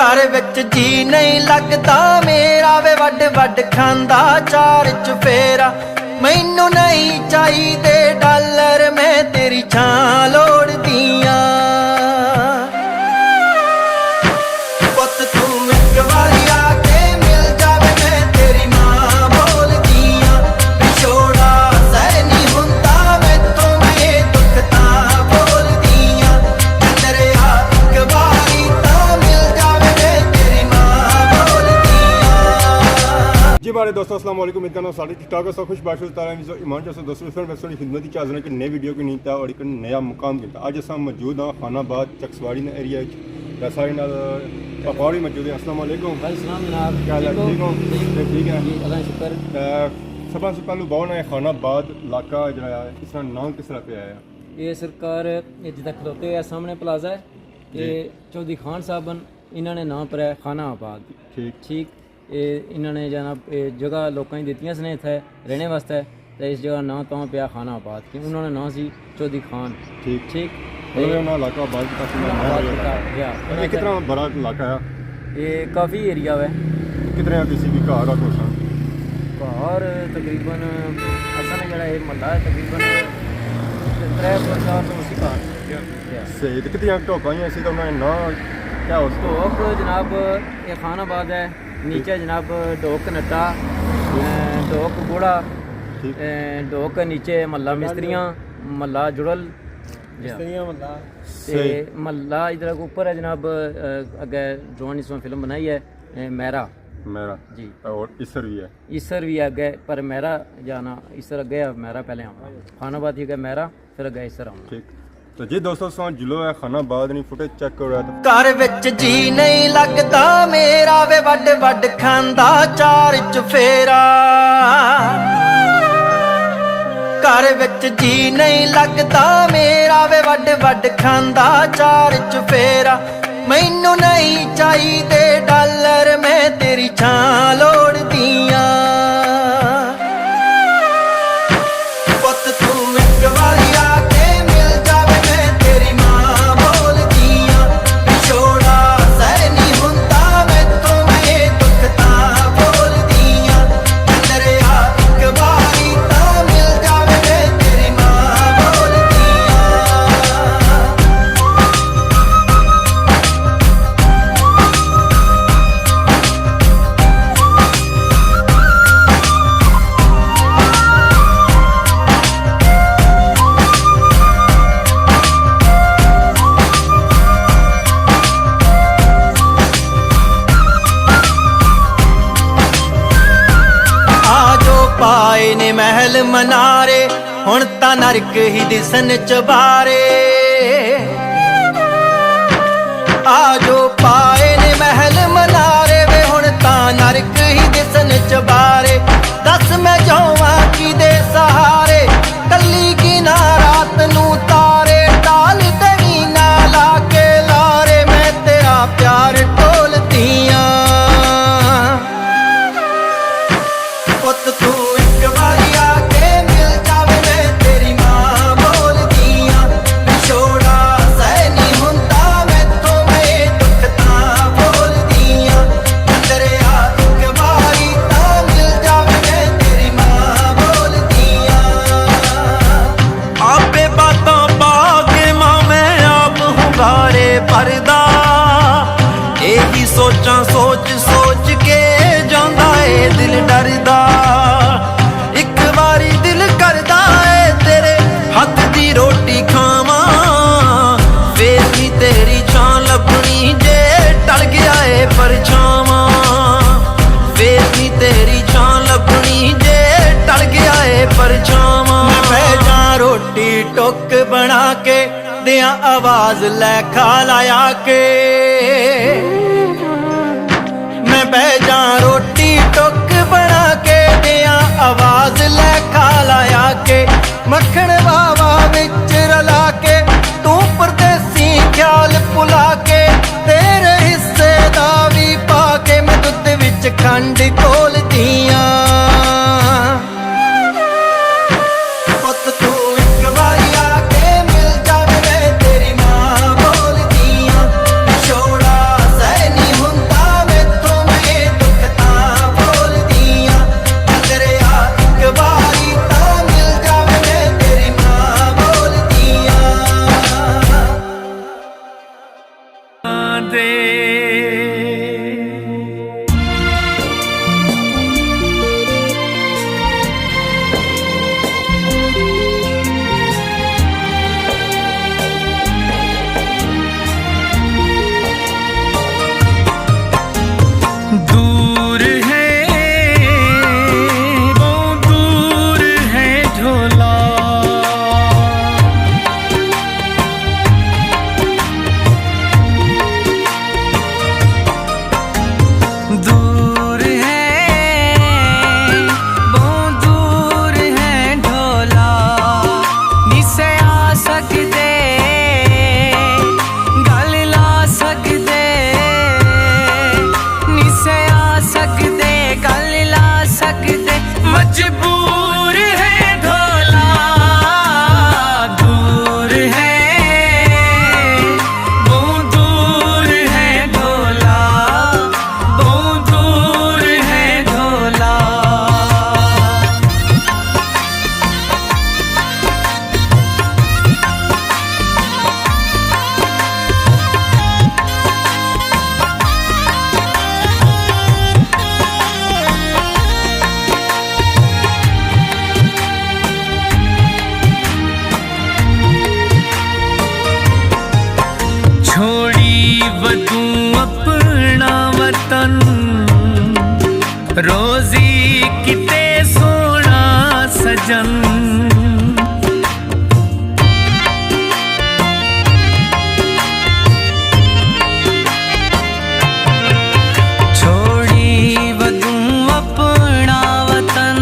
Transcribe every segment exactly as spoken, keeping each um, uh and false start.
گھر وچ جی نہیں لگدا میرا، وے وڈ وڈ کھاندا چار چفیرا۔ مینوں نہیں چاہیدے ڈالر، میں تیری چھاں لوڑدی آں۔ پت توں ہک واری آ کے مل جاوے، میں تیری ماں بولدی آں۔ وچھوڑا سہہ نہیں ہوندا میتھوں، میں دکھ تاں بولدی آں۔ چندریا ہک واری تاں مل جاوے، میں تیری ماں بولدی آں۔ جی ماڑے دوستو، السلام علیکم۔ امید کرنا سارے ٹھیک ٹھاک ہوسو، خوش باش ہوسو، تعالیٰ عزت و ایمان چ ہوسو۔ دوستو، اس ویلے میں تساں نی خدمت وچ حاضر ہاں ایک نئے ویڈیو کے نیتا اور ایک نیا مقام کیتا۔ اج اساں موجود ہاں خان آباد چکسواری نے ایریا وچ۔ تے ساڑے نال پاپا ہوری موجود ہیں۔ السلام علیکم۔ وعلیکم السلام جناب۔ کیا حال ہے؟ ٹھیک ہو؟ ٹھیک ہو؟ ٹھیک، ٹھیک ہے۔ جی، اللہ شکر۔ تے سب سے پہلو باؤ نا خان آباد علاقہ جڑا ہے، اس طرح نام کس طرح پہ آیا؟ یہ سرکار، یہ جدھر کھلوتے ہوئے سامنے پلازہ ہے، جی۔ یہ چودھری خان صاحب ہیں، انہاں نے نام پر ہے خانہ آباد۔ ٹھیک۔ ٹھیک۔ اے انہاں نے جناب، اے جگہ لوکاں کی دتیاں سنے اتھے رہنے واسطے، تے اس جگہ ناں تاں پیا خانہ آباد، کہ انہاں نے ناں سی چودھری خان۔ ٹھیک۔ ٹھیک۔ مطلب، تے انہاں علاقہ آباد کیتا سی، انہاں ناں آباد رکھیا۔ کیتا، جی ہاں۔ اے کتنا بڑا علاقہ ہے؟ اے کافی ایریا ہے۔ کتنے آ کسی بھی گھر آ کوشاں؟ گھر تقریباً، اساں نے جڑا اے محلہ ہے، تقریباً ترے سو چار سو اسی گھر۔ جی ہاں۔ صحیح۔ تے کتنیاں ٹوکاں ہیاں سی، تے انہاں نے ناں کیا اس کو؟ ٹوک جناب، اے خان آباد ہے۔ نیچے جناب ڈوک نٹا، اے، ڈوک گوڑا، ٹھیک۔ اے، ڈوک نیچے محلہ مستریاں، محلہ جڑل۔ جی۔ مستریاں محلہ۔ تے صحیح۔ محلہ ادھر اوپر ہے جناب، اے، اگے ڈرون اس میں فلم بنائی ہے، اے، میرا۔ میرا۔ جی۔ اور اسر بھی ہے۔ اسر بھی ہے اگے، پر میرا جانا، اسر اگے ہے، میرا پہلے آنا۔ خان آباد تھی اگے میرا۔ پھر اگے اس طرح ہونا۔ ٹھیک۔ تو جی دوستو، ساں جلو ہے خان آباد نی فوٹیج چیک کرو ہے تو۔ گھر وچ جی نہیں لگدا میرا، وے وڈ وڈ کھاندا چار چفیرا۔ گھر وچ جی نہیں لگدا میرا، وے وڈ وڈ کھاندا چار چفیرا۔ مینوں نہیں چاہیدے ڈالر، میں تیری چھاں لوڑدی آں۔ پت توں ہک واری آ کے مل جاوے، میں تیری ماں بولدی آں۔ وچھوڑا سہہ نہیں ہوندا میتھوں، میں دکھ تاں بولدی آں۔ چندریا ہک واری تاں مل جاوے، میں تیری ماں بولدی آں۔ آ جو پائے نے محل منارے، ہن تاں نرک ہی دسن چبارے۔ آ جو پائے نے محل منارے وے، ہن تاں نرک ہی دسن چبارے۔ دس میں جاواں کیدے سہارے، کلی گناں رات نوں تارے۔ ٹال دیوی نہ لا کے لارے، میں تیرا پیار ٹولدی آں۔ پت توں ہک واری آ کے مل جاوے، میں تیری ماں بولدی آں۔ وچھوڑا سہہ نہیں ہوندا میتھوں، میں دکھ تاں بولدی آں۔ چندریا ہک واری تاں مل جاوے، میں تیری ماں بولدی آں۔ آپے باتاں پا کے ماں میں آپ ہنگارے بھردا، ایہی سوچاں سوچ سوچ کے جاندا اے دل ڈردا۔ ہک واری دل کردا اے تیرے ہتھ دی روٹی کھاواں، فیر وی تیری چھاں لبھنی جے ٹل گیا اے پرچھاواں، فیر وی تیری چھاں لبھنی جے ٹل گیا اے پرچھاواں۔ میں بہ جاں روٹی ٹک بنا کے، دیاں آواز لے کھا لایا کے۔ میں بہ جاں روٹی ٹک بنا کے، دیاں آواز لے کھا لایا کے۔ مکھن واوا وچ رلا کے، توں پردیسی خیال پلا کے، تیرے حصے دا وی پا کے، میں دودھ وچ کھنڈ گھولدی آں۔ پت توں ہک واری آ کے مل جاوے، میں تیری ماں بولدی آں۔ وچھوڑا سہہ نہیں ہوندا روزی کتے سوہنا سجن، چھوڑی ودوں اپنا وطن۔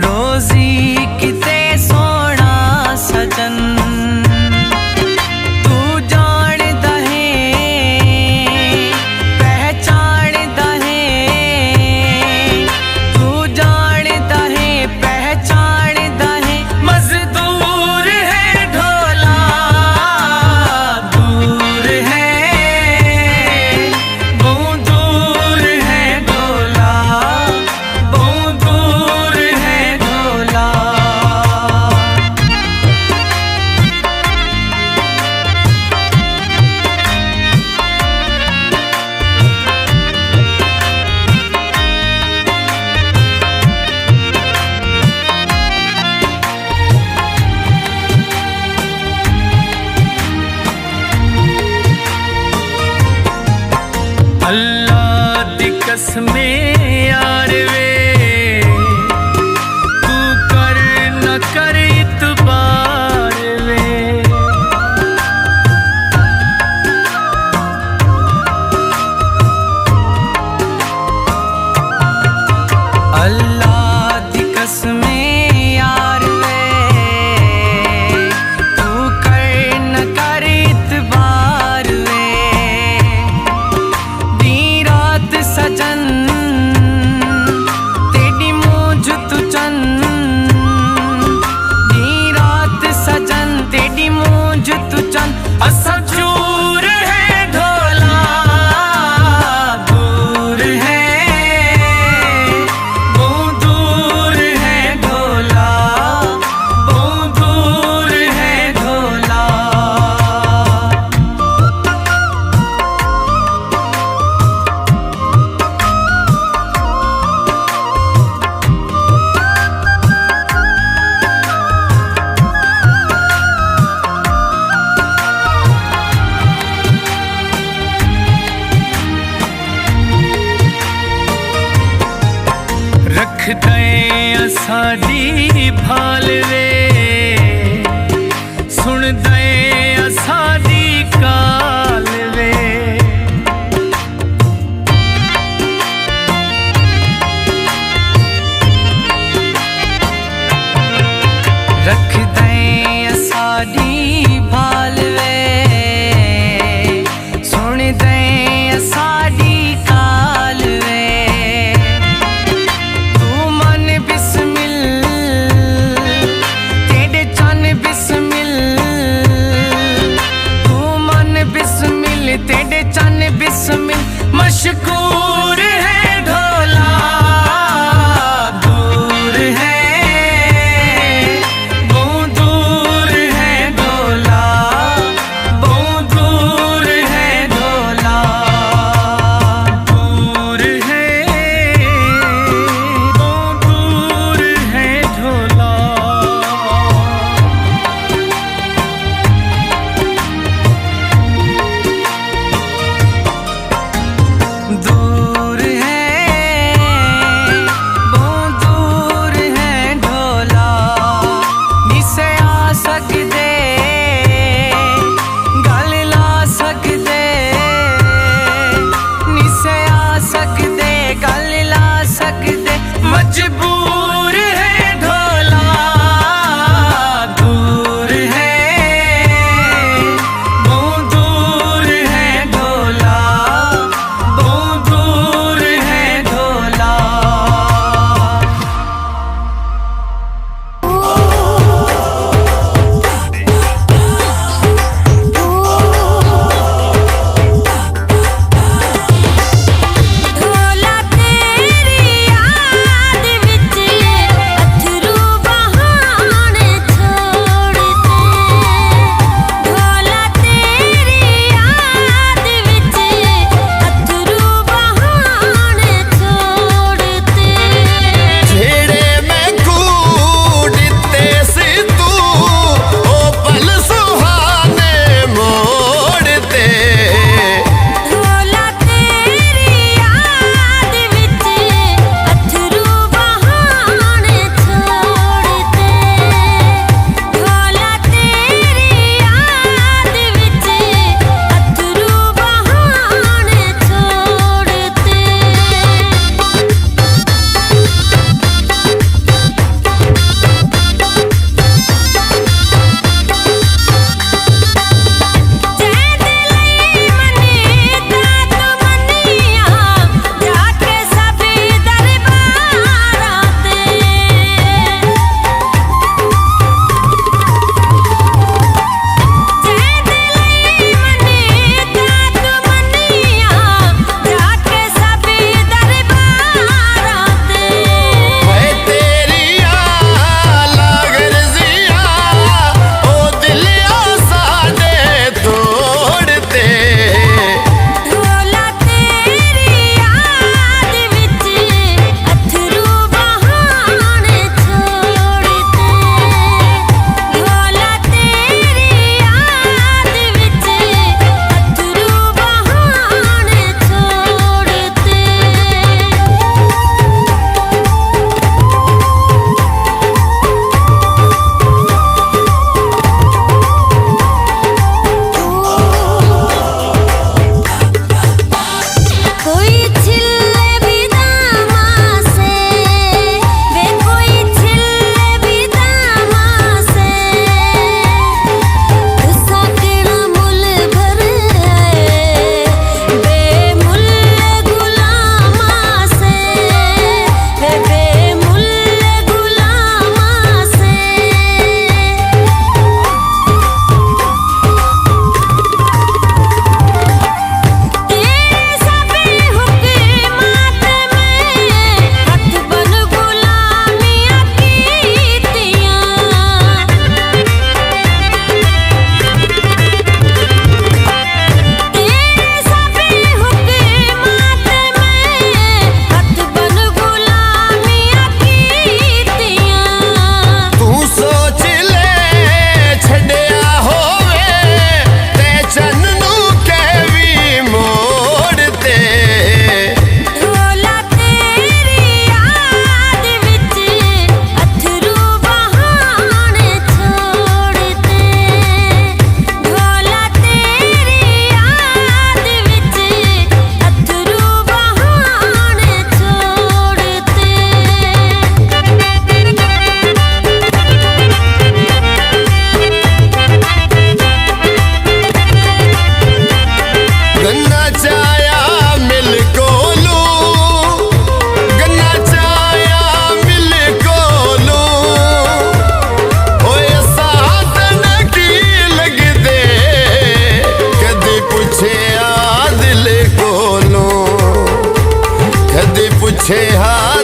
روزی کتے سوہنا سجن، تو جاندا ہے، پہچاندا ہے، تو جاندا ہے، پہچاندا ہے، مزدور ہے ڈھولا، دور ہے، بہوں دور ہے ڈھولا، بہوں دور ہے ڈھولا۔ اللہ دی قسم یار وے، تو کر نہ کر اتبار وے۔ اللہ دی قسم یار وے، تو کر نہ کر اتبار وے۔ دن رات سجن تیڈی مونجھ تو چن، دن رات سجن تیڈی مونجھ تو چن، اساں چور ہے ڈھولا، دور ہے، بہوں دور ہے ڈھولا، بہوں دور ہے ڈھولا۔ رکھدے اساں دی بھال وے، سنڑدے اساں دی کال وے۔ رکھدے اساں دی بھال وے، سنڑدے اساں دی کال وے۔ تو من بسمل، تیڈے چن بسمل، تو من بسمل، تیڈے چن بسمل، مشکور ہے ڈھولا، دور ہے، بہوں دور ہے ڈھولا، بہوں دور ہے ڈھولا، دور ہے، بہوں دور ہے ڈھولا۔ دور کولوں، گنا چایا مل کولوں، ہوئے ساتھ نہ کی لگدے، کدی پوچھے آ دل کولوں، کدی پوچھے آ